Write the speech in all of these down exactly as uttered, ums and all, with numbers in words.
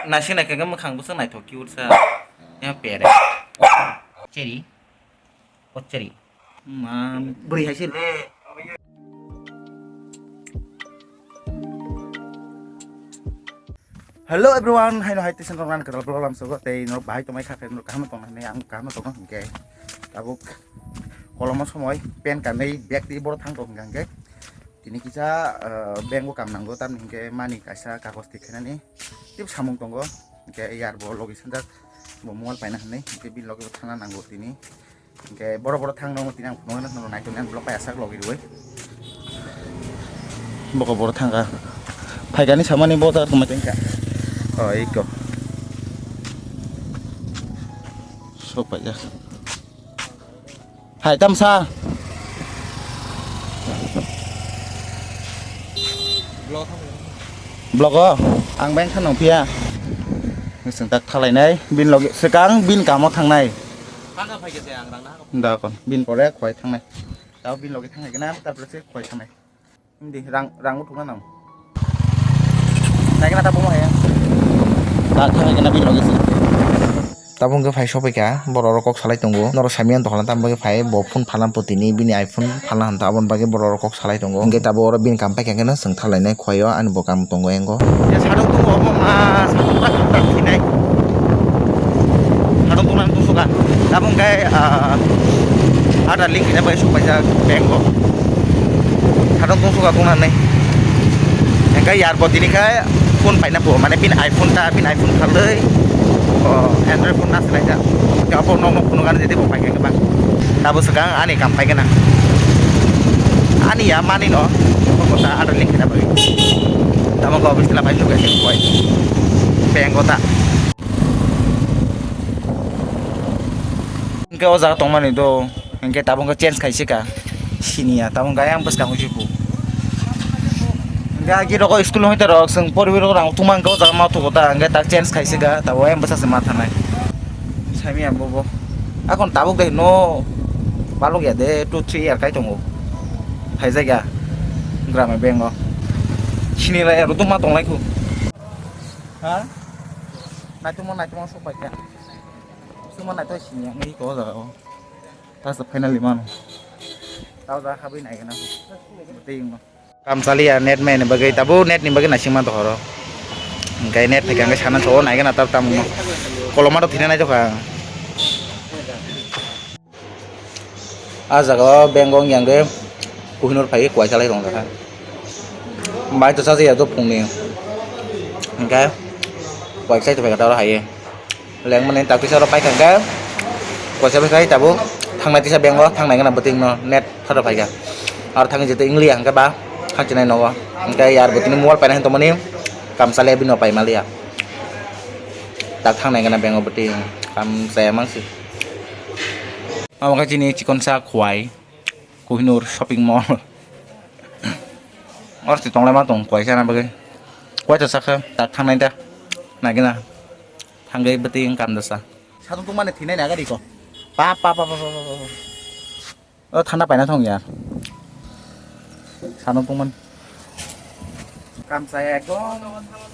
Naising naikhe mwkhang bwswk naithok cute sa. Ya pere. Cheri. O cheri. Ma bwrwi hai se le. Hello everyone, haino hai tisa norok nang kwtal vlog lam sogo tei norok bahai tongmai kha khe norok kaham tongna hinwi ang kaham tongna hinkhe tabuk kolomno somoi pen kanwi bag twi borok thang tong hinkhe tini kisa, ah, bank o kam nango tamni hinkhe mani kaisa kagoj twi khainani tei samung tongo hinkhe yar bo logi sanjak bo mobile paina hinwi hinkhe bini logi bo thangna nango tini. Hinkhe borok borok thang nangma tini ang phunukna nangno naituknai ang vlog bai aswk logi rwui. Bokol borok thangkha. Phaikani samani bo jar tongma tengkha. O iko. Sok paijak. Hai tamsa. Vlog o ang beng kha nang phiya. Nwswng tak thalainai bin logi swkang bin kamo thangnai. Haka phaikhe se ang rang na haka. Da kon bin pore khwai thangnai. Tao bin logi thangnai gana tarpore se khwai thangnai. Hindi rang rang uthukna nang. Nai gana ta bomo hai. Ta thangnai gana bin logi se. Tabuk hwnkhe phai sophaikha, borok rok kok salai tongo. Norok samiya dokhana tamo bagwi phai, bo phone phalna putini, bini iPhone phalna hanta, aboni bagwi borok rok kok salai tongo. Hwnkhe tabuk oro bini kam paikha hwnkhe no chwng thalainai khwlai o, ani bo kam tongo engo. Ya, sadok tongo, obo ma, sadok pura khamrak khinai. Sadok tongna tong suka. Tabuk hwnkhe, ah, Aadhaar link khaina bai sokpaijak bank o. Sadok tong suka tongnani. Hwnkhe yar bo tini khe phone paina pho, mane bini iPhone ta, bini iPhone khalwi, o, Android phone na swlaijak. Hwnkhe abo nokno phunukgani jodi bo paikha khe bang. Tabo swkang ani kam paikha na. Ani ya mani no, bo ta Aadhaar link khaina bagwi. Tamo go office la pai sokya khe koi. Bank o ta. Hwnkhe o jaga tongmani do, hwnkhe tabuk khe change khaisika, siniya, tabuk khe ayang bwskango se bo. Hwnkhe agi rok school hwnkhe rok chwng poriwi rok rang tungma hwnkhe o jaga ma thugo ta, hwnkhe tak change khaisika, tabuk ayang bwsa se ma thanai. Saimya bobo. Akon tabuk de no balok ya de two three year kai tongo. Phaijak ya Grama Bank o. Sini lai aro tungma tonglai khu. Ha? Naitungma naitungma sok pai kha. Suma nai to sini ang iko jaga o. Ta sa finally mano. Tao da habwi nai gana. Tei no. Kam chaliya net mai ni bagwi, tabu net ni bagwi naisingma dohoro. Hwnkhe net phaikha hwnkhe sana so nai gana tab tamungno. Koloma rok thina nai jokha. Ah jaga o bank o wng yang de Kohinoor phai kwai salai rong jakha. Bai to chajakya do phungni. Hwnkhe kwai chai to phaikha taro hai. Lengmani tak tisa oro paikha hwnkhe, koisa bai khai tabuk thangnai tisa bank o thangnai gana bwtwi no net pharo phaikha. Aro thangwi jete English hwnkhe ba khakchinai nogo. Hwnkhe yar bwtwini mobile painai tongmani kam chaliya bini no paimaliya. Tak thangnai gana bank o bwtwi kam chaya mangsi. Amo khe chini chikonsa khwai. Kohinoor shopping mall. Oro se tonglai ma tong koi sana bagwi. Koi ta sakha tak thangnai da. Nagina. Thangwi bwtwi wng kam da sa. Satung tungmani thinai na gari ko. Pa pa pa pa pa pa pa. O thanda paina thong ya. Satung tungman. Kam saya ekdom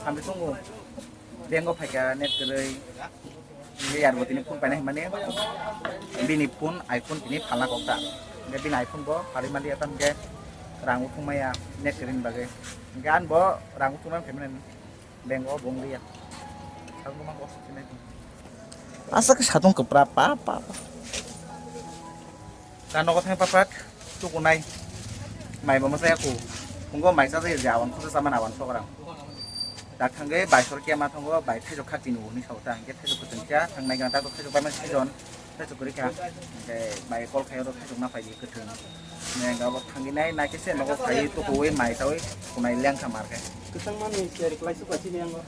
sampai tunggu. Bank o phaikha net kwrwi. Hwnkhe yarbo tini phone paina hinmani. Bini phone iPhone tini phalna kok ta. Hwnkhe bini iPhone bo phalwi manliya ta hwnkhe rang uthung maya net kwrwini bagwi. Hwnkhe ani bo rang uthung maya phaimani bank o bo wngliya. Aswk khe satung kwpra pa pa pa. Ta nogo thang papat tukunai. Mai bo masa yaku. Phungo mai cha je awan khusa chaman awan sokrang. Tak thangwi bai sor kema thango bai thaijok kha tini hwnwi sao ta hwnkhe thaijok kwchwng kha thangnai gana ta thaijok bai ma season thaijok kwrwi kha. Hwnkhe bai kol khai oro thaijok na phai di kwthwng. Neng abo thangwi nai nai khe se nogo khai tukuwi mai chawi kunai leng kha mar khe. Kwchang mani se reply su kachini yango.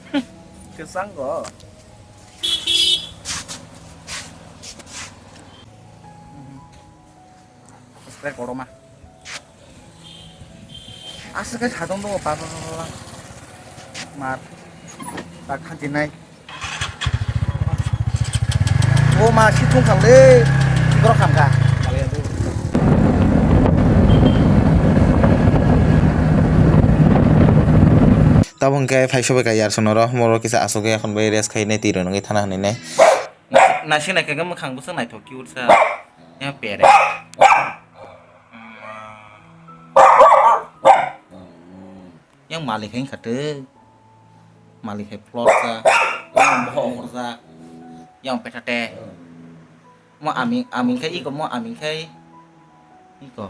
Kwchang go. Spray kotorma. Aswk khe satung tongo pa pa pa pa pa. Mar. Ta khantinai. O ma situng khamle. Sikoro khamkha. Tabuk hwnkhe phai sobai ka yarson oro, moro kisa asugwi akhon bai rest khainai, twi rwnwi thana hwnwi nai. Naising naikhe mwkhang bwswk naithok cute sa. Ya pere. Yang malik hai khatuk. Malik hai plot sa. Yang bohok horsa. Yang petate. Mo aming, aming khai iko, mo aming khai iko.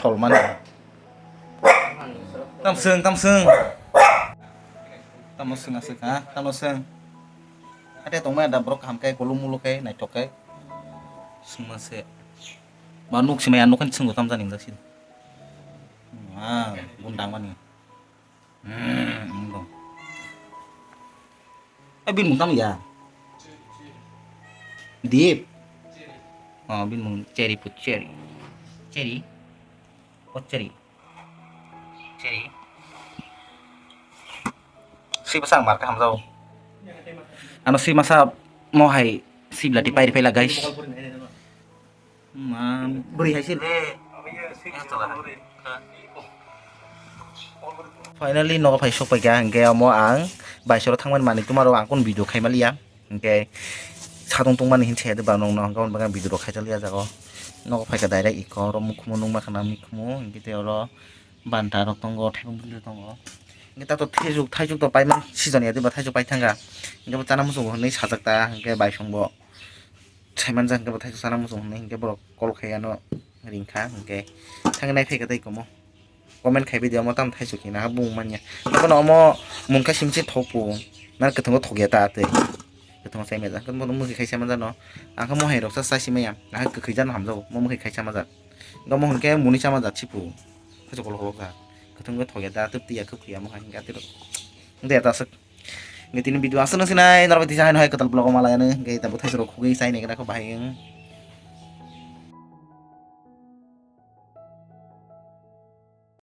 Solmani. Tam swng, tam swng. Tamo swng aswk ha, tamo swng. Ate tongmani da borok kaham khe, kolom molo khe, naithok khe. Swngma se. Ba nuk simaya, nuk kan swngbo tam jani jak si. Ah, bun dang mani. Hmm, wng dong. Eh, bini mung tamo ya? Deep. Oh, bini mung Cherry put Cherry. Cherry. Oh, Cherry. Cherry. Si bwsa ang marka hamjao. Ano si masa mo hai si belati pairi phaila, guys. Ma, bwrwi hai se le. Finally nogo phai sok paikha, hwnkhe omo ang baisoro thangmani manwi twmaro ang kunu video khaimaliya, hwnkhe satung tungmani hinwi saya de ba nongno, hwnkhe aboni bagwi ang video rok khaijaliya jago. Nogo phaikha direct iko, oro mukhumu nukma khana mikhumu, hwnkhe tei oro banta rok tongo, thaibung bwtwi tongo. Hwnkhe tato thaichuk, thaichuk to paimani season ya de ba, thaichuk paithangkha, hwnkhe bo chana muchungo hinwi sajak ta, hwnkhe baisongbo. Saimanjak hwnkhe bo thaichuk chana muchung hinwi hwnkhe borok call khai ano ringkha, hwnkhe thangwi nai phaikha tei komo comment khaibai di, omo tamo thaichuk hinwi naha bung manya. Nokhano omo mungkha simse thokpung, nang kwthwngo thokya ta tei kwthwngo chaimajak, hwnkhe bono mwkhwi khai chaimajak no, ang khe mohai rok cha chai simaya, naha kwkhwi jano hamjago, mo mwkhwi khai chamajak, omo hwnkhe muni chamajak sipu, thaichuk kolok kolok jak, kwthwngo thokya ta, twtwi ya kwkhwi ya mohai hwnkhe atwi rok, hwnkhe ta aswk. Hwnkhe tini video aswk no sinai, norok tisa haino hai kwtal vlog o malai ano, hwnkhe tabuk thaisok rok khugwi chai nai khe bahai wng.